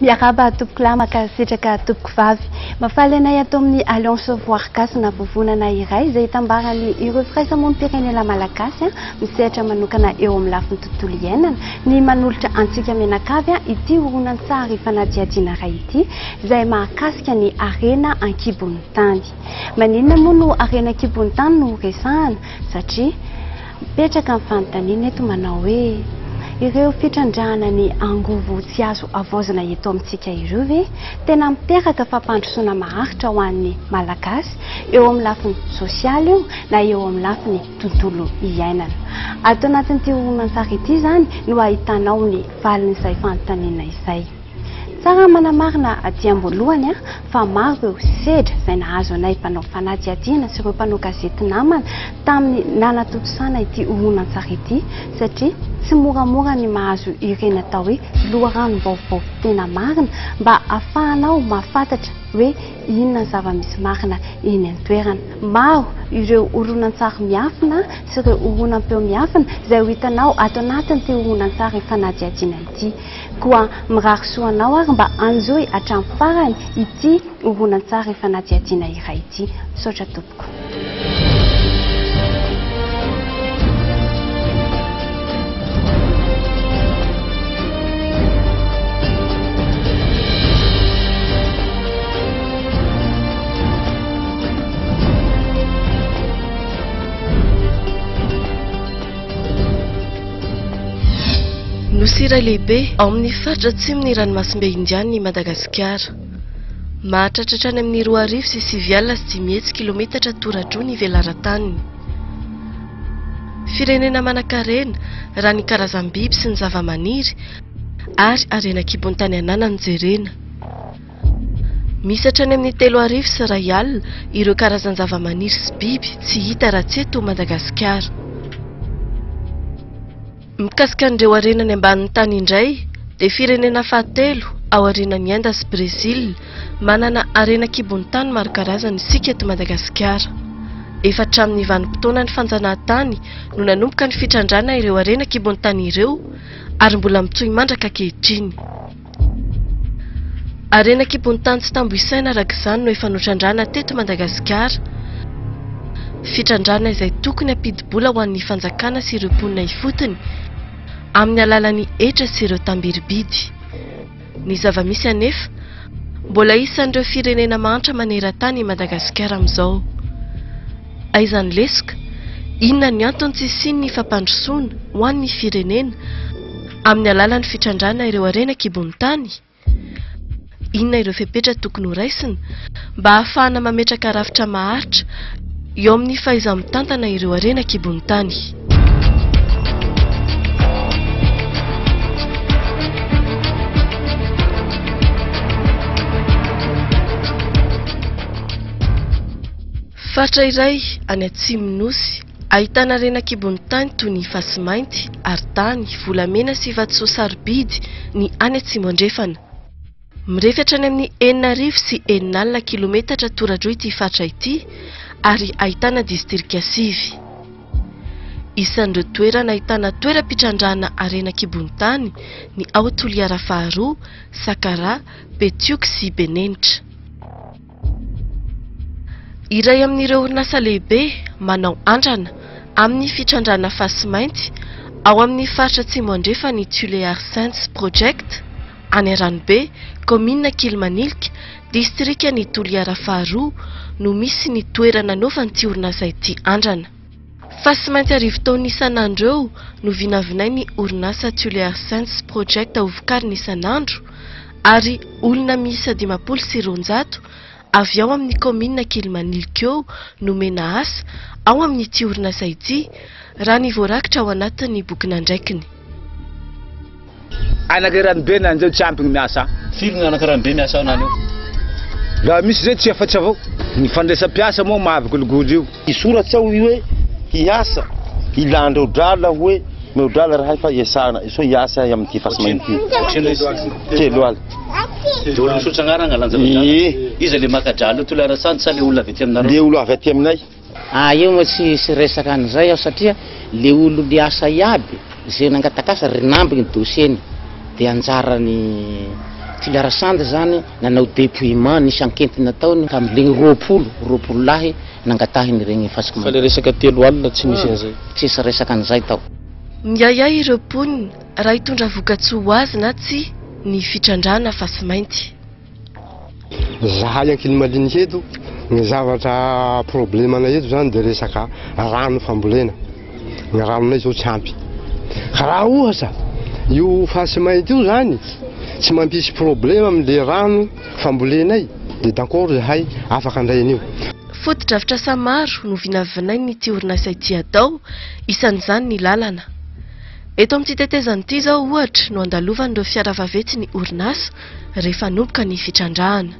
Miarahaba tompokolahy mankasitraka tompokovavy. Mahafaly anay ato amin'ny Alliance Voary Gasy na vovonana iray izay itambarany ireo firaisamonim-pirenena malagasy misehatra manokana eo amin'ny lafiny tontolo iainana ny manolotra antsika mianakavy ity horonantsary fanadihadiana iray ity izay mahakasika ny harena an-kibon'ny tany. Maninona moa no harena an-kibon'ny tany no resahana? Satria mipetraka ny fanontaniana eto manao hoe ireo fitrandrahana ny angovo tsy azo havaozina eto amintsika ireo ve tena miteraka fampandrosoana maharitra ho an'ny Malagasy eo amin'ny lafiny sosialy io na eo amin'ny lafiny tontolo iainana? Ato anatin'ity horonantsary ity izany no ahitanao ny valin'izay fanontaniana izay. Tsara ny manamarina aty am-boalohany fa maro ireo sedra izay nahazo anay mpanao fanadihadiana sy ireo mpanao gazety namana tamin'ny nanatontosana ity horonantsary ity satria tsy moramora ny mahazo ireny atao hoe loharanom-baovao tena marina mba ahafahanao mahafantatra hoe inona ny zava-misy marina eny an-toerana. Maro ireo horonantsary miafina sy ireo horonam-peo miafina izay ho hitanao ato anatin'ity horonantsary fanadihadiana ity. Koa mirary soa anao ary mba hanjohy hatramin'ny farany ity horonantsary fanadihadiana iray ity. Misaotra tompoko. Nosy iray lehibe ao amin'ny faritra atsimon'ny ranomasimbe Indianina i Madagasikara. Mahatratra hatrany amin'ny 520 kilometatra toradroa ny velaran-taniny. Firenena manankarena raha ny karazam-biby sy ny zavamaniry ary harena an-kibon-tany ananany jerena. Misy hatrany amin'ny 1030 ireo karazan-javamaniry sy biby tsy hita raha tsy eto Madagasikara. Mikasika an'ireo harena any ambanin'ny tany indray dia firenena fahatelo aorianan'i Inde sy Brésil manana harena an-kibon'ny tany maro karazana isika eto Madagasikara. Efa hatramin'ny vanim-potoanan'ny fanjanahantany no nanomboka ny fitrandrahana ireo harena an-kibon'ny tany ireo ary mbola mitohy mandraka ankehitriny. Harena an-kibon'ny tany tsy tambo isaina araka izany no efa notrandrahana teto Madagasikara. Fitrandrahana izay tokony hampidi-bola ho an'ny fanjakana sy ireo mponina ifotony amin'ny alalan'ny hetra sy ireo tamberibidy. Ny zava-misy anefa, mbola isan'ireo firenena mahantra maneran-tany i Madagasikara amin'izao. Aiza ny lesoka? Inona ny antony tsy hisian'ny fampandrosoana ho an'ny firenena amin'ny alalan'ny fitrandrahana ireo harena an-kibon'ny tany? Inona ireo fepetra tokony horaisina mba hahafahana mametraka rafitra maharitra eo amin'ny fahaiza-mitantana ireo harena an-kibon'ny tany? Faritra iray any atsimon'ny Nosy, ahitana harena an-kibon'ny tany toy ny fasimainty, arintany, volamena sy vatosoa sarobidy ny any atsimo andrefana. Mirefy hatrany amin'ny 6006 kilometatra toradroa ity faritra ity ary ahitana distrika sivy. Isan'ireo toerana ahitana toeram-pitrandrahana harena an-kibon'ny tany ny ao Toliara faharoa, Sakaraha, Betioky sy Benenitra. Iray amin'ireo orinasa lehibe manao andrana amin'ny fitrandrahana fasimainty ao amin'ny faritra Atsimo Andrefana ny Tulear Sands Project, any Ranobe, kaominina Ankilimanilika, distrikan'i Toliara faharoa no misy ny toerana anaovan'ity orinasa ity andrana. Fasimainty arivo taonina isan'andro eo no vinavinain'ny orinasa Tulear Sands Project hovokarina isan'andro ary olona miisa 250 avy ao amin'ny kaominina Ankilimanilika eo nomena asa ao amin'ity orinasa ity raha ny voarakitra ao anatin'ny bokin'andraikiny. Anaka ranobe na anzao tsy ampy ny miasa. Firy ny anaka ranobe miasa ao nany eo? Raha misy zay tsy afatsy avao. Ny fandraisam-piasa moa mahavy goligoly io. Hisoratsy ao io hoe hiasa, hilandreo drala hoe meo drala rahay fa iasana sao hiasa ahy amin'ity fasimainty ity. Telo ala. De olo misotra agnarana lanja drala. Ie. Iza le maka drala io Toliara Sandy sa le olona avy aty aminareo? Le olo avy aty aminay. Ah io moa tsy hisy resaka an'izay aho satria le olo niasa iaby ze nangatak'asa rinambiny dossier-ny de anjarany Toliara Sand zany nanao dépouillement nisy enquête nataony tam'le 20 lahy nangatahiny regny fasiky Fa le resaka 30 tsy nisy an'izay. Tsisy resaka an'izay tao. Miahiahy ireo mponina raha hitondra vokatsoa ho azy na tsy ny fitrandrahana fasimainty. Zahay Ankilimalinike eto, ny zavatra problemanay eto zany de resaka rano fambolena. Ny ranonay zao tsy ampy. Ka raha ohatra io fasimainty io zany tsy mampisy problema am'le rano fambolenay, de d'accord zahay afaka andray an'io. Fotodrafitrasa maro no vinavinain'ity orinasa ity atao, isan'izany ny lalana. Eto amin'ity tetezana ity izao ohatra no andalovan'ireo fiara vaventy ny orinasa rehefa hanomboka ny fitrandrahana.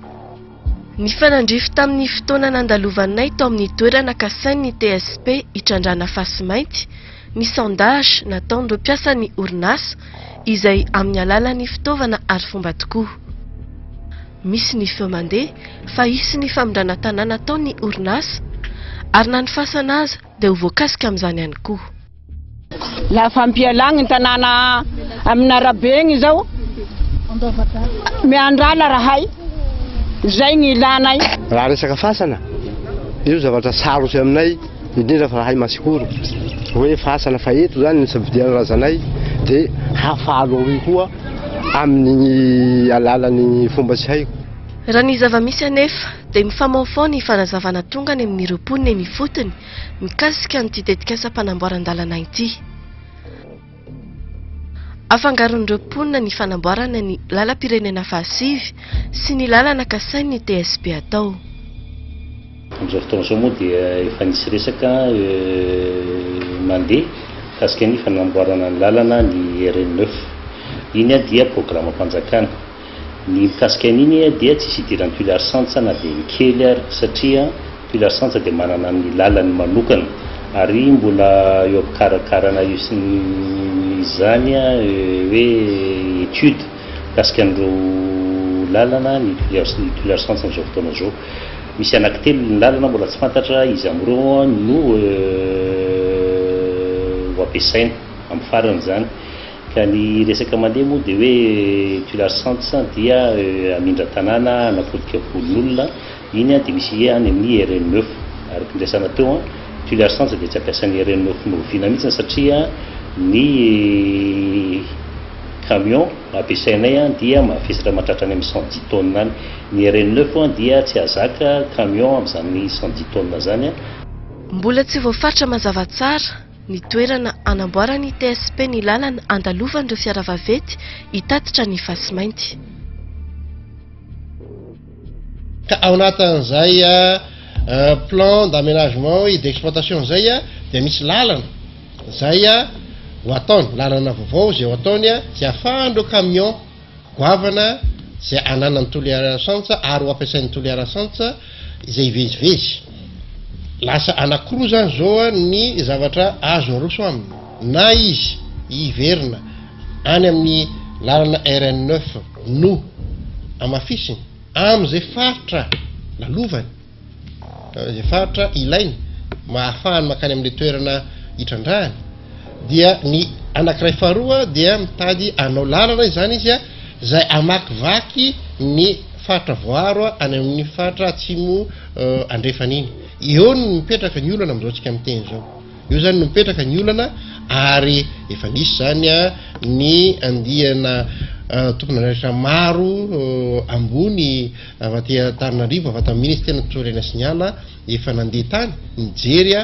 Nifanandrify tamin'ny fotoana nandalovanay tao amin'ny toerana kasain'ny TSP hitrandrahana fasimainty ny sondage nataon'ireo mpiasan'ny orinasa izay amin'ny alalan'ny fitaovana ary fomba tokoa. Misy ny feo mandeha fa hisy ny famindrana tanàna ataon'ny orinasa ary na ny fasana aza dia ho voakasika amin'izany ihany koa. La fampialagny ny tanàna amin'ny arabe igny zao miandrala rahay zay ny ilanay. Raha resaka fasana io zavatra sarotsy aminay indrindra fa rahay masikoro hoe fasana fa eto zany ny safidiana razanay de hafalo ao koa amin'ny alalan'ny fomba tsy haiko. Raha ny zava-misy anefa dia mifamaofao ny fanazavana tonga any amin'ireo mponina eny ifotony mikasika an'ity tetikasam-panamboaran-dalana ity. Afangaron'ireo mponina ny fanamboarana ny lalam-pirenena fahasivy sy ny lalana kasain'ny TSP atao. Amin'izao fotoana izao moa dia efa nisy resaka mandeha mikasika ny fanamboarana ny lalana ny RN9. Iny dia programam-panjakana. Ny mikasika an'iny dia tsisy idiran'ny Tuléar Sands na dia ny kely ary satria Tuléar Sands dia manana ny lalany manokana ary mbola eo am-pikarakarana io sy izany hoe étude mikasika an'ireo lalana ny Tuléar Sands amin'izao fotoana izao. Misy anankitelo ny lalana mbola tsy fantatra izy amin'ireo no ho ampiasaina amin'ny farany izany. Ka ny resaka mandeha moa dia hoe Tuléar Sands dia hamindra tanàna hanapotika volon'olona iny dia misy any amin'ny RN9. Araka ny resana teo, Tuléar Sands dia tsy ampiasan'ny RN9 noviana mihitsy satria ny camion ampiasainay dia mavesatra mahatratra any amin'ny 110 tonnes any. Ny RN9 dia tsy ahazaka camion amin'izany 110 tonnes zany. Mbola tsy voafaritra mazava tsara ny toerana anamboaran'ny TSP ny lalana andalovan'ireo fiara vaventy hitatitra ny fasimainty. Ka ao anatin'izay plan d'aménagement et d'exploitation zay dia misy lalana zay ho ataony, lalana vaovao zay ho ataony zay ahafahan'ireo camion goavana zay ananan'ny Toliara Sands ary ho ampiasain'ny Toliara Sands izay hivezivezy. Lasa anankiroa zany zao ny zavatra azo aroso aminy, na izy hiverina any amin'ny lalana RN9 no amafisiny amin'izay faritra lalovany, izay faritra ilainy mahafahany mankany amin'ilay toerana hitrandrahany, dia ny anankiray faharoa dia mitady anao lalana izany izy zay amakivaky ny faritra voaro any amin'ny faritra atsimo andrefana iny. Eo no mipetraka ny olana amin'izao tsika miteny izao. Eo zany no mipetraka ny olana ary efa nisy zany ny andiana tompon'andraikitra maro ambony avy aty Antananarivo, avy ato amin'ny ministeran'ny tontolo iainana sy ny ala efa nandeha tany nijery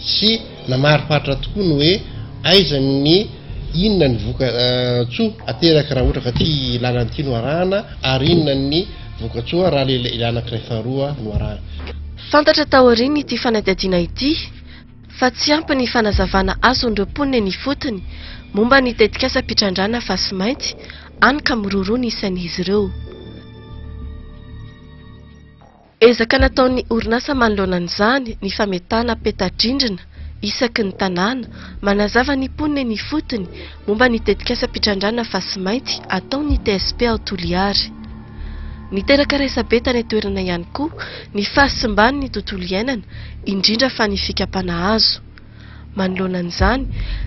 sy namariparitra tokoa ny hoe aiza ny inona ny vokatsoa ateraka raha ohatra ka ty lalana ity no arahana ary inona ny vokatsoa raha le anankiray faharoa no arahana. Fantatra taorian'ity fanadihadiana ity fa tsy ampy ny fanazavana azon'ireo mponina eny ifotony momba ny tetikasam-pitrandrahana fasimainty any ka miroroa ny isan'izy ireo. Ezaka nataon'ny orinasa manoloana an'izany ny fametahana peta-drindrina isaky ny tanàna manazava ny mponina eny ifotony momba ny tetikasam-pitrandrahana fasimainty ataon'ny TSP ao Toliary. Niteraka resabe tany an-toerana ihany koa ny fahasimban'ny tontolo iainana, indrindra fa ny fikapana hazo. Manoloana an'izany,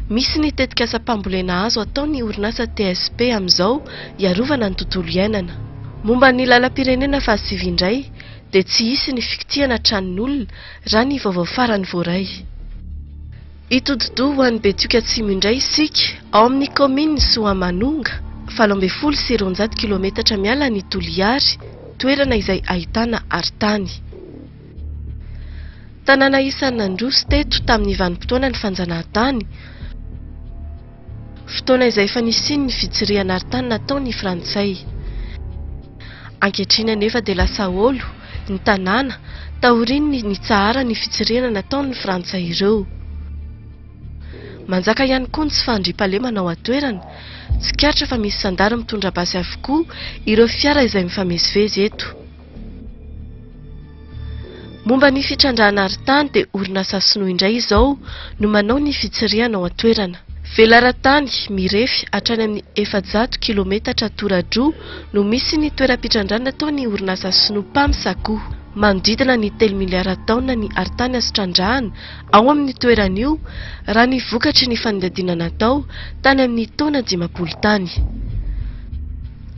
misy ny tetikasam-pambolena hazo ataon'ny orinasa TSP amin'izao hiarovana ny tontolo iainana. Momba ny lalam-pirenena fahasivy indray dia tsy hisy ny fikitihana tranon'olona raha ny vaovao farany voaray. Hitodi-doha ho an'i Betioky Atsimo indray isika, ao amin'ny kaominin'i Soamanonga, 218 kilometatra miala an'i Toliary, toerana izay ahitana arintany. Tanàna isan'ny nandroso teto tamin'ny vanim-potoanan'ny fanjanahantany, fotoana izay efa nisian'ny fitsirihana arintany nataon'ny Frantsay. Ankehitriny anefa dia lasa haolo ny tanàna taorian'ny nitsaharan'ny fitsirihana nataon'ny Frantsay ireo. Manjaka ihany koa ny tsy fahandriampahalemana ao an-toerana. Tsikaritra fa misy zandary mitondra basy avokoa ireo fiara izay mifamezivezy eto. Momba ny fitrandrahana arintany dia orinasa sinoa indray izao no manao ny fitsirihana ao an-toerana. Velaran-tany mirefy hatrany amin'ny 400 kilometatra tora-droa no misy ny toeram-pitrandrahana ataon'ny orinasa sinoa Pamsaco. Manodidina ny telo miliara taonina ny arintany azo trandrahana ao amin'ny toerana io raha ny vokatry ny fanadihadiana natao tany amin'ny taona 50 tany.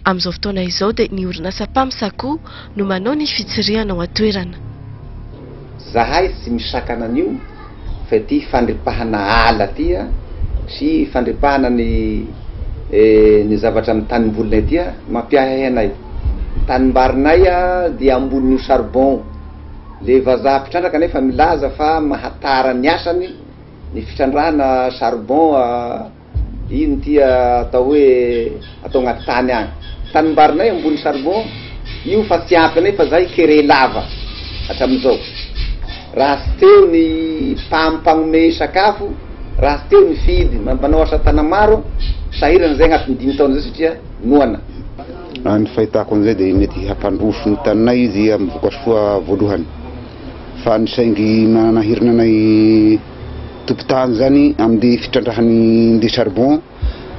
Amin'izao fotoana izao dia ny orinasa Pamsaco no manao ny fitsirihana ao an-toerana. Zahay tsy misakana an'io fa ity fandripahana ala ty sy fandripahana ny ny zavatra amin'ny tanimbolinay ty mampiahiahy anay. Ny tanimbarinay dia ambonin'io charbon. Le vazaha mpitrandraka nefa milaza fa mahatara ny asany ny fitrandrahana charbon. Ino ity atao hoe atao agnaty tany agny? Tanimbarinay ambony charbon io fa tsy ampy anay fa zahay kere lava hatramin'izao. Raha tsy teo ny mpampagnomey sakafo, raha tsy teo ny fidy mpanao asa tanamaro, sahirana zay agnatin'ny dimy taona zay satria noana. Raha ny fahitako an'izay dia mety hampandroso ny taninay izy amin'ny vokasoa voalohany fa ny saingy nanahirana anay Tompon-tany zany amin'ny fitrandrahany le charbon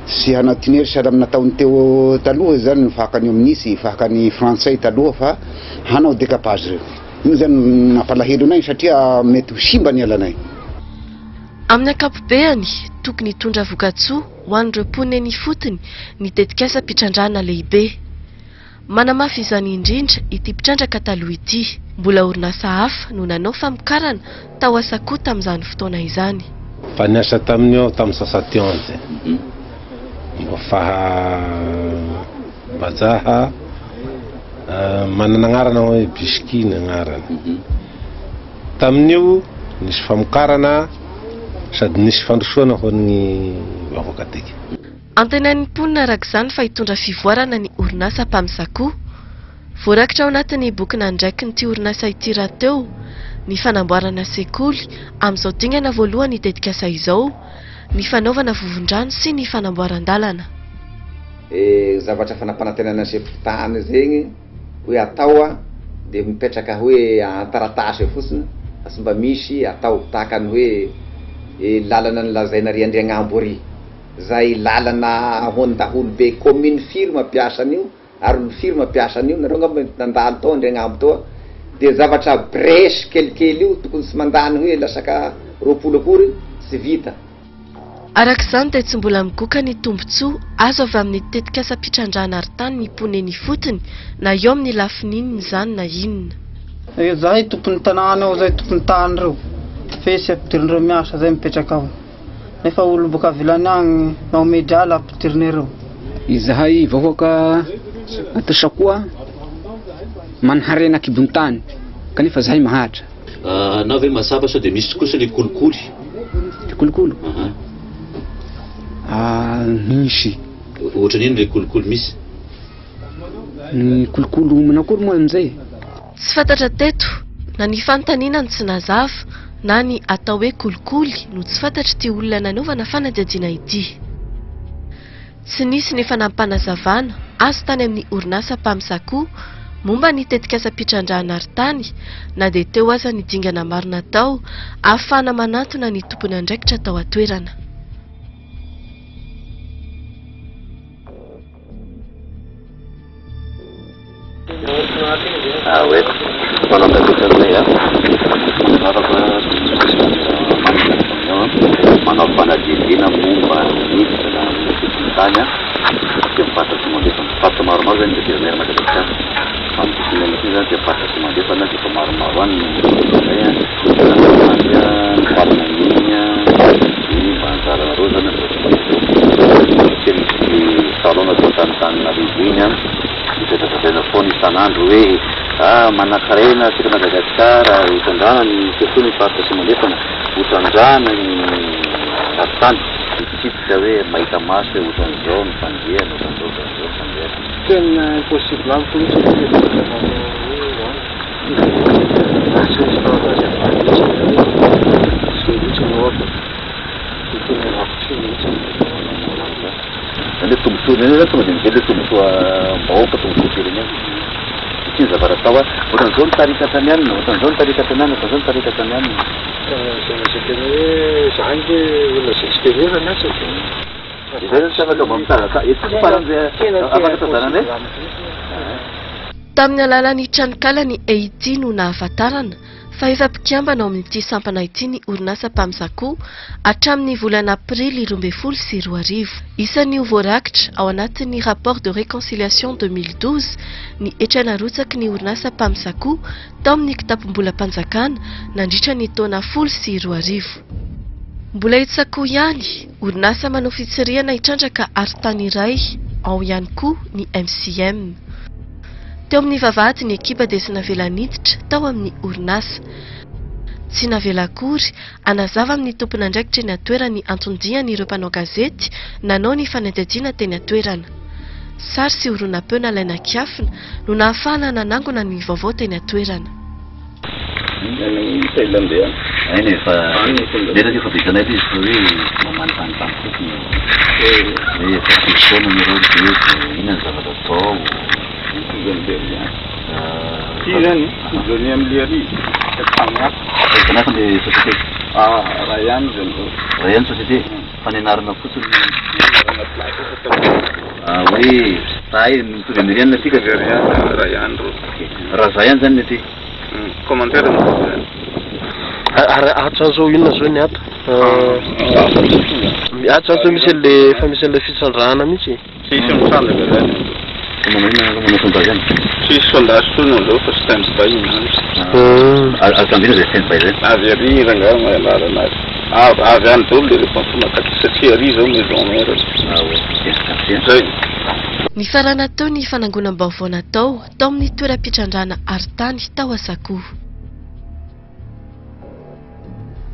sy hanao tunnel sahala amin'ny nataony teo taloha zany ny fahakany eo amin'ny sy fahakany frantsay taloha fa hanao décapage reo. Iny zany mampalahelo anay satria mety ho simba ny alanay. Amin'ny ankapobeany, tokony hitondra vokatsoa ho an'ireo mponina eny ifotony ny tetikasam-pitrandrahana lehibe. Manamafy izany indrindra ity mpitrandraka taloha ity. Mbola orinasa hafa no nanao famokarana tao Asakoa tamin'izany fotoana izany. Fa niasa tamin'io aho tamin'ny soixante-onze. Mbo faha vazaha manana agnarana hoe Bisky ny agnarany. Tamin'io nisy famokarana sady nisy fandrosoana ho an'ny vahoaka atiky. Antenain'ny mponina araka izany fa hitondra fivoarana ny orinasa Pamsaco. Voarakitra ao anatin'ny bokin'andraikin'ity orinasa ity rahateo ny fanamboarana sekoly amin'izao dingana voalohan'ny tetikasa izao, ny fanaovana vovon-drano sy ny fanamboaran-dalana. Zavatra efa nampanantenana ny sefo-tany zegny hoe atao dia mipetraka hoe an-taratasy eo fotsiny fa tsy mba misy atao, tahaka ny hoe lalana nolazaina ry Andriagnambo ry. Zay lalana ahoany daholo be commune firy mampiasa an'io ary olo firy mampiasa an'io nareo angamba nandalo tao Andriagnambo tao a de zavatra breche kelikely io tokony tsy mandany hoe lasaka 20 akory tsy vita. Araka izany dia tsy mbola migoka ny tombontsoa azo avy amin'ny tetikasam-pitrandrahana arintany ny mponina eny ifotony na eo amin'ny lafiny inona izany na inona. Zahay tompon'ny tanàna eo, zahay tompon'ny tany reo, fe tsy ampidirindreo miasa zay mipetraka ao. Nefa olo boka vilany agny magnomey drala ampidirinareo. Izahay vahoaka ato Sakoa manharena kibon-tany kanefa zahay mahatra. Anao ve mazava sao dia misy kosa le kolikoly? Le kolikoly? Ah, misy. Ohatran'ny inona le kolikoly misy? Ny kolikoly manakory moa amin'izay? Tsy fantatra teto na ny fanontaniana no tsy nazava na ny atao hoe kolikoly no tsy fantatr'ity olona nanaovana fanadihadiana ity. Tsy nisy ny fanampinazavana azo tany amin'ny orinasa Pamsaco momba ny tetikasam-pitrandrahana arintany na dia teo aza ny dingana maro natao ahafahana manantona ny tompon'andraikitra tao an-toerana. Manao fanadihadiana momba ny tontolo tany. aty amin'ny faritra Atsimo Andrefana. Faritra maromaro izany no idiranay ery Madagasikara. Fa amin'ity semaine ity izany dia faritra Atsimo Andrefana dia efa maromaro any no idiranay an, mifarana an'iny an, dia mba anjaranareo izany amin'izao fotoana izao. Satria misy salon natao tany Antananarivo iny an, dia tazatazaina foana isan'andro hoe ah manankarena atsika Madagasikara, hotrandrahana ny surtout ny faritra Atsimo Andrefana, hotrandrahana ny sarintany. Fitsipika hoe mahita maso hoe otran'izao ny fandehany, otran'izao otran'izao ny fandehany. Tena impossible amiko mihitsy ny zavatra manao hoe hoany. Raha tsy misy taratasy avy any mihitsy hoe zay mihitsy no ordre. Dia tena ialako tsiny mihitsy ny manao an'izany. Zany hoe tombotsoa, ny anay zany tonga dia mijery hoe tombotsoam-bahoaka, tombotsoam-pirenena. Satria ny zavatra atao ohatran'izao ny tarika hatrany anona, ohatran'izao ny tarika hatrany anona, ohatran'izao ny tarika hatrany anona. Ka izay lazaiko anao hoe za ange olona gestionnaire ny asako e. Izay zany tsy afaka mba mitazatza, eto tsy faran'izay afaka tazananay. Tamin'ny alalan'ny tranokalan'ny EIT no nahafantarana fa efa mpikambana ao amin'ity sampana ity ny orinasa Pamsaco hatramin'ny volana aprily 2012. Isan'ny ho voarakitra ao anatin'ny rapport de réconciliation 2012 ny hetra narotsaky ny orinasa Pamsaco tao amin'ny kitapom-bolam-panjakana nandritra ny taona 2010. Mbola eto Sakoa ihany, orinasa manao fitsirihana hitrandraka arintany iray ao ihany koa ny MCM. Teo amin'ny vavahady ny ekipa dia tsy navela niditra tao amin'ny orinasa. Tsy navela akory hanazava amin'ny tompon'andraikitra eny an-toerana ny anton-dian'ireo mpanao gazety nanao ny fanadihadiana teny an-toerana. Sary sy horonam-peo nalaina an-kiafina no nahafahana nanangona ny vaovao teny an-toerana. Any Thaïlande any. Any efa lera efa vitanay ilay izy fa hoe mba manontanontany fotsiny hoe efa firy taona nareo ry be dia inona ny zavatra atao. Ty zany fusionné amle ary fa samy hafa. Samy hafa le société. Ah, ray ihany izy amizao. Ray ihany société fa ny anarana fotsiny. Anarana plaque fa samy hafa. Ah oui, zahay mitovy amin'ny Riana aty ka. Riana ray ihany reo. Raha za ihany zany ny aty. Commentaire no zany. Ary ato zany zao inona zao ny ato? Ato zany zao misy an'le efa misy an'le fitrandrahana mihitsy e. Tsisy mitrandraka zany amzao. Fa manao inona nareo manao sondage any? Tsisy sondage tsony amzao fa stand by ny andro. Avy tamin'inona zay stand by zay? Avy ary rangahy mahalala anazy. Avy avy any daholo le réponse makaty satria ary zao maison mère. Ah ouais, ok, merci. Zay. Nifarana teo ny fanangonam-baovao natao tao amin'ny toeram-pitrandrahana arintany tao Asakoa.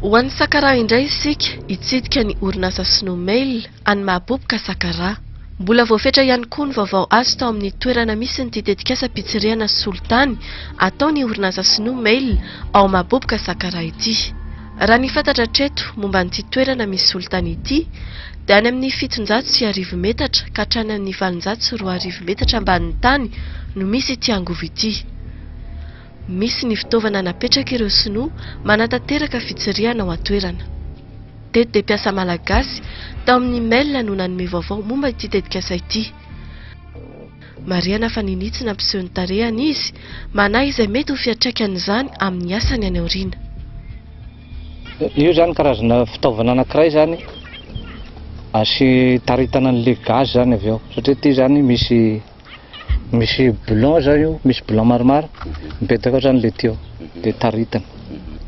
Ho an'i Sakaraha indray isika hitsidika ny orinasa Snow Mail any Mahaboboka Sakaraha. Mbola voafetra ihany koa ny vaovao azo tao amin'ny toerana misy nyity tetikasam-pitsirihana solitany ataon'ny orinasa Snow Mail ao Mahaboboka Sakaraha ity. Raha ny fantatra hatreto momba an'ity toerana misy solitany ity dia any amin'ny 1700 metatra ka hatrany amin'ny 2008 metatra ambanin'ny tany no misy ity angovo ity. Misy ny fitaovana napetrak'ireo sinoa manatanteraka fitsirihana ao an-toerana. Teto dia mpiasa malagasy tao amin'ny Mail no nanome vaovao momba ity tetikasa ity. Marihana fa ninia tsy nampiseho ny tarehany izy, manahy izay mety ho fiantraikan'izany amin'ny asany any aoriana. Io zany karazana fitaovana anankiray zany asy taritana an'le gaz zany avy eo satria ity zany misy misy boulon zany io, misy boulon maromaro mipetaka ao zany le tuyau de taritana.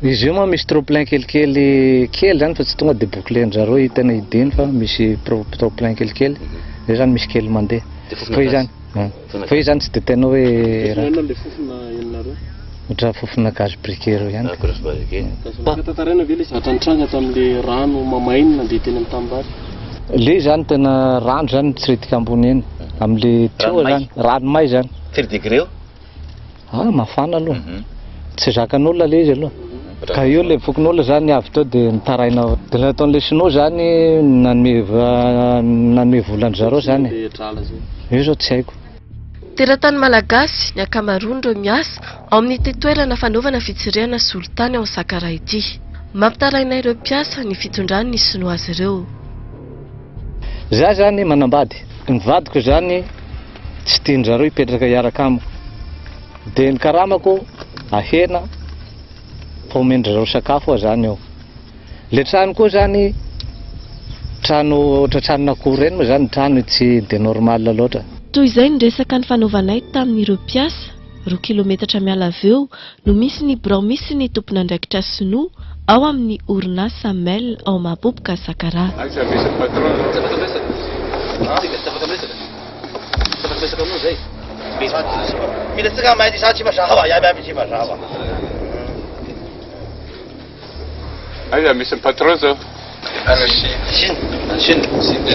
Izy io moa misy trop plein kelikely kely zany fa tsy tonga de boucler-njareo i tena idée-ny fa misy trop plein kelikely zay zany misy kely mandeha. Fa io zany fa io zany tsy de tena hoe Fofona inona le fofona henonareo? Ohatra fofona gaz briquet ireo ihany. Gaz briquet. Afaka tantaraina ve le zavatra nitranga tamin'le rano mamay iny nandeha teny amin'ny tanimbary? Le izy zany tena rano zany mitsiritika ambony eny amin'le tuyau zany, rano may zany. Firy degré eo? Ah mafana aloha. Tsy zakan'olona le izy aloha. Ka io le fokonolona zany avy teo de nitaraina. De nataon'le sinoa zany nanome nanome vola an-dry zareo zany. Io zao tsy haiko. Teratany malagasy ny ankamaroan'ireo miasa ao amin'ity toerana fanaovana fitsirihana solitany ao Sakaraha ity. Mampitaraina ireo mpiasa ny fitondran'ny sinoa azy ireo. Za zany manambady, ny vadiko zany tsy tian-dry zareo hipetraka hiaraka amiko. De ny karamako ahena fa omen-dry zareo sakafo aho zany ao. Le trano koa zany. Trano ohatra tranon'akoho ireny moa izany trano tsy dia normal loatra. Toy izay ny resaka nifanaovanay tamin'ireo mpiasa, roa kilometatra miala avy eo no misy ny birao misy ny tompon'andraikitra sinoa ao amin'ny orinasa Mel ao Mahaboboka Sakaraha. Aiza misy patron zao? Tsy afaka miresaka. Tsy afaka miresaka. Tsy afaka miresaka aminao zay. Aiza misy ny patron zao? Any Chine. Chine. Chine.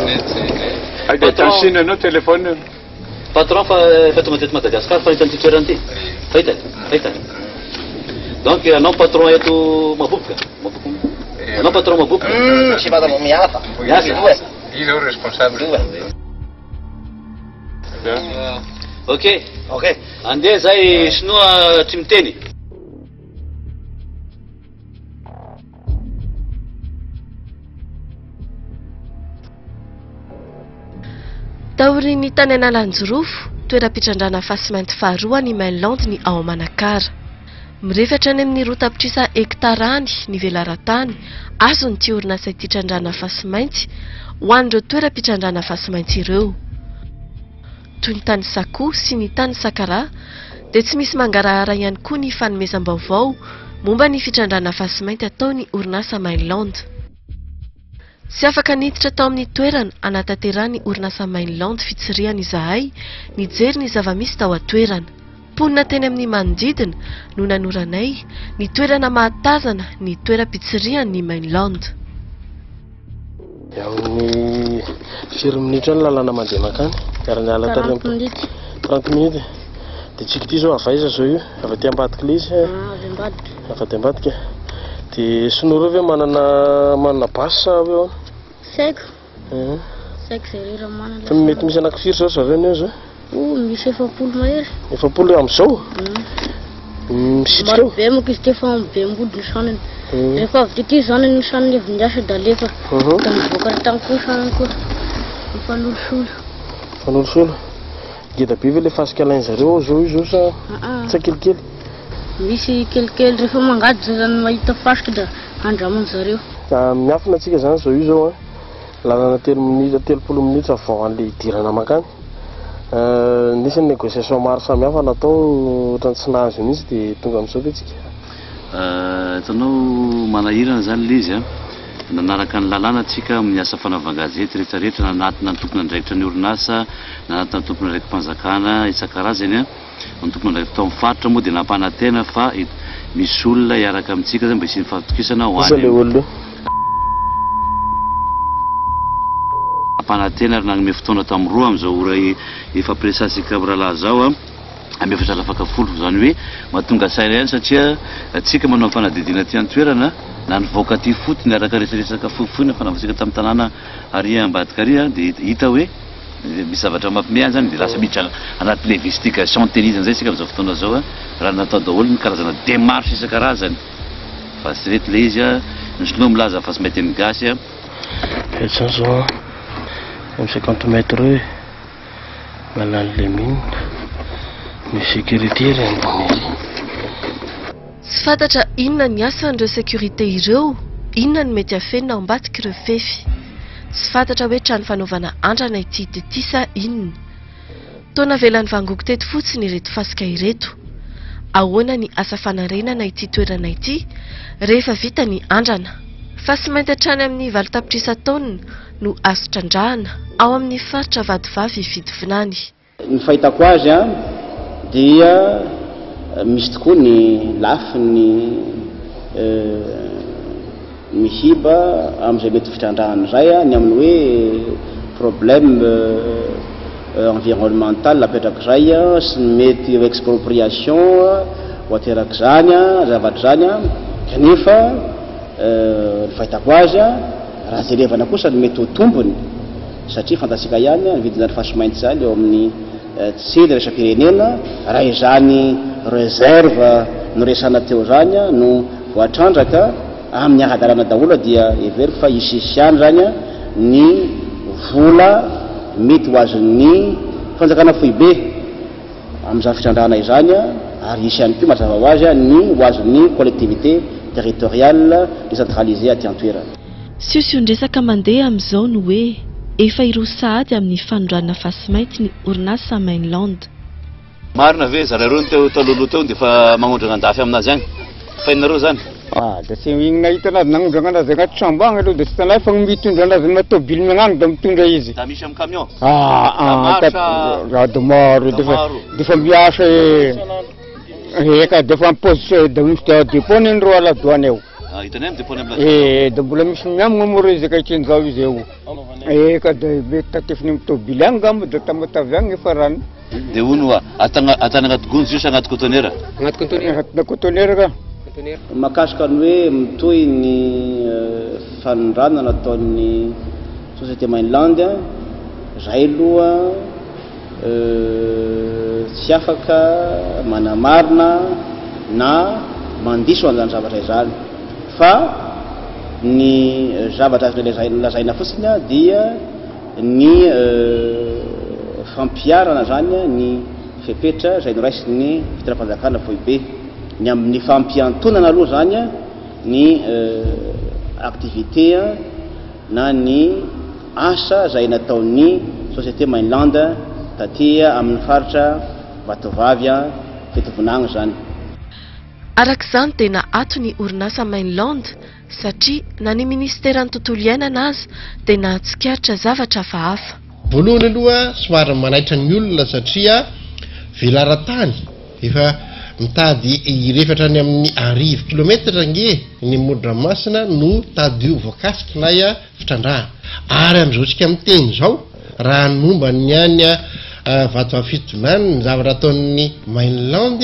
Aiza tany Chine anao téléphone? Patron fa efa tonga teto Madagascar fa hitany ity toerana ity. Fa hitany, fa hitany. Donc anao patron eto Maboboka? Maboboka. Anao patron Maboboka? Tsy mba miasa. Miasa. Izy zao responsable. Ok. Ok. Andeha zay sinoa tsy miteny. Taorian'ny tany Analanjirofo, toeram-pitrandrahana fasimainty faharoa ny Mainland ny ao Manakara. Mirefy hatrany amin'ny 2 tapitrisa hektara any ny velaran-tany azon'ity orinasa ity trandrahana fasimainty ho an'ireo toeram-pitrandrahana fasimainty ireo. Toy ny tany Sakoa sy ny tany Sakaraha dia tsy misy mangarahara ihany koa ny fanomezam-baovao momba ny fitrandrahana fasimainty ataon'ny orinasa Mainland. Tsy afaka niditra tao amin'ny toerana anatanterahan'ny orinasa Mainland fitsirihana izahay nijery ny zava-misy tao an-toerana. Mponina teny amin'ny manodidina no nanoranay ny toerana mahatazana ny toeram-pitsirihan'ny Mainland. Amin'ny firy minitra eo ny lalana mandeha mankany? Ary ny ala tary amin'ny 30 minutes. Dia tsika ity zao avy aiza zao io? Avy aty ambadika ilay izy? Avy ambadika. Avy aty ambadika. Dia sinoa ireo ve manana manana basy sa hoe ahoana? Tsy haiko. Tsy haiko izay re raha manana. Fa mety misy anaky firy zao zareo ny eo zao? Oh, misy 40 mahery. 40 amin'izao? Misitrika eo? Maro be manko izy ity fa be mody ny sanany. Rehefa avy teto izy zany ny sanany avy niasa da alefa. Da mivoaka ary tany koa sanany koa. Mifanolosolo. Mifanolosolo. Ngeda be ve le fasika alain-zareo ao zao io zao sa sa kelikely? Misy kelikely rehefa mangady zay zany mahita fasika da andraman-zareo. Miafina antsika zany zao io zao an. Lalana telo minitra, 30 minitra vao an'le hidirana mankany. Nisy ny négociation maro samihafa natao ohatran'ny tsy nahazo mihitsy dia tonga amin'izao ve tsika? Hitanao manahirana izany ilay izy an! Nanaraka ny lalàna tsika amin'ny asa fanaovan-gazety rehetra rehetra, nanatona ny tompon'andraikitra ny orinasa, nanatona ny tompon'andraiki-panjakana isan-karazany an! Ny tompon'andraikitra tao amin'ny faritra moa dia nampanantena fa misy olona hiaraka amintsika izany mba hisian'ny fahatokisana ho Iza any ilay olona io? Nampanantena ary nanome fotoana tamin'ny roa amin'izao ora ifampiresahantsika mirahalahy izao an, amin'ny efatra alafaka folo. Izany hoe mahatonga saina ihany satria tsika manao ny fanadihadiana aty an-toerana na ny vahoaka aty ifotony araka resaresaka fohifohy nifanaovantsika tamin'ny tanàna ary ambadika ary dia hita hoe Misy zavatra mampime any zany dia lasa miditra anatin'ny investigation tehirizana zay isika amin'izao fotoana izao a, raha natao daholo ny karazana démarche isan-karazany fa tsy reto ilay izy a, ny sinoa milaza fa tsy mahay teny gasy a. Eto zany zao an, amin'ny 50 mètres eo e, mahalany le mine, ny sécurité ery ambony ery. Tsy fantatra inona ny asan'ireo sécurité ireo, inona no mety hafenina ao ambadik'ireo fefy. Tsy fantatra hoe trano fanaovana andrana ity hita ity sa inona. Toa navelan'ny vangogo teto fotsiny ireto fasika ireto. Ahoana ny asa fanarenana ity toerana ity rehefa vita ny andrana? Fasimainty hatrany amin'ny 8 tapitrisa taonina no azo trandrahana ao amin'ny faritra Vatovavy Fitovinany. Ny fahitako azy dia misy tokoa ny lafiny mihiba amin'izay mety ho fitrandrahana izay, ny amin'ny hoe problème environnemental apetrak'izay sy ny mety ho expropriation ho aterak'izany zavatra izany, kanefa ny fahitako azy raha jerevana kosa ny mety ho tombony, satria fantatsika ihany ny vidin'izany fasimainty izany eo amin'ny tsena iraisam-pirenena, raha izany reserve noresahana teo izany no voatrandraka amin'ny ara-dalàna daholo dia heveriko fa hisy ihany izany ny vola mety ho azon'ny fanjakana foibe amin'izany fitrandrahana izany ary hisy ihany koa mazava ho azy ny ho azon'ny collectivité territoriale décentralisée aty an-toerana. Siosion-dresaka mandeha amin'izao ny hoe efa hiroso sahady amin'ny fanondranana fasimainty ny orinasa Mainland. Marina ve zareo reo teo talohaloha teo dia efa magnondrana andafy aminazy agny? Fa hainareo zany? Ah, da tsy igny nahita anazy nagnondrana anazy agnaty sambo agny aloha da tsy tanahy fa mitondra anazy amina tôbily magnano da mitondra izy. Da misy amy camion? Ah, ah, Da maro da sa? ah, da maro, Da defa maro. defa miasa e. Eka defa mi-pose da misy da dépôt ny ndreo à la douane eo. Ah, hitanay amy dépôt ny amy la douane. Eh, da mbola misy miamagna moa reo izy akaiky zao izy eo. Eka da mety tatefiny amy tôbily agny ngamba da Tamatave agny efa rano. Dia hono hoa, atana atana anaty gony izy io sa anaty conteneur? Anaty conteneur. Anatina conteneur ka. Mahakasika ny hoe mitohy ny fanondranana nataon'ny société Mainland, zahay aloha tsy afaka manamarina na mandiso an'izany zavatra izany fa ny zavatra azonay lazaina fotsiny dia ny fampiharana izany ny fepetra izay noraisin'ny fitondram-panjakana foibe ny amin'ny fampiantonana aloha izany ny activité na ny asa izay nataon'ny société Mainland taty amin'ny faritra Vatovavy Fitovinagny izany. Araka izany dia naato ny orinasa Mainland satria na ny minisiteran'ny tontolo iainana aza dia nahatsikaritra zavatra hafahafa. Voalohany aloha somary manaitra ny olona satria velaran-tany efa mitady hirefatra any amin'ny arivo kilometatra ange ny moron-dranomasina no tady ho voakasik'ilay fitrandrahana. Ary amin'izao tsika miteny izao raha ny momba ny any Vatovavy Fitovinany ny zavatra ataon'ny Mainland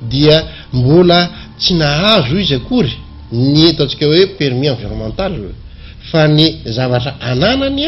dia mbola tsy nahazo izy akory ny ataontsika hoe permis environnemental fa ny zavatra ananany